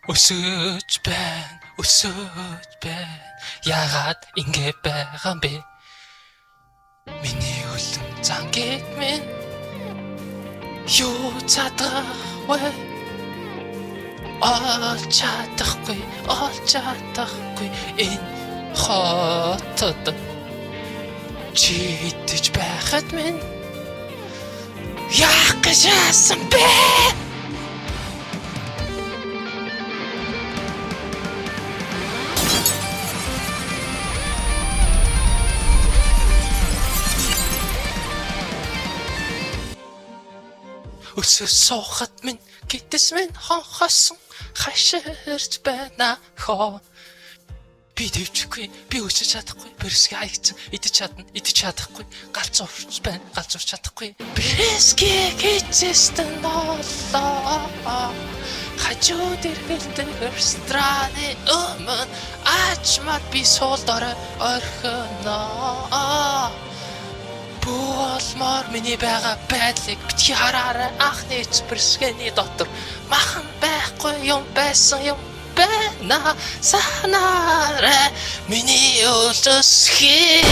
Өсөж байна, өсөж байна. Яагаад ингэ байгаа юм бэ? Миний өлөн зангийг минь юу чадах вэ? Олж чадахгүй, олж чадахгүй энэ хотод чи идэж байхад минь яах гэж яасан бэ? Өсөж суухад минь гэдэс минь хонхосон хаширч байна хоо. Би тэвчихгүй, би өсөж чадахгүй, бэрсгээ хаягдсан, идэж чадна, идэж чадахгүй, галц урч байна, галц урч чадахгүй. Бэрсгээ гэжсэн нолоо. Хажууд эргэлдэн рестораны өмнө ачмад би суул дорой орхино. Буулмаар миний байгаа байдлыг битгий хараарай, анхны бэрсгэний дотор махан байхгүй юм байсан юм байна. Санаарай миний өлсгий.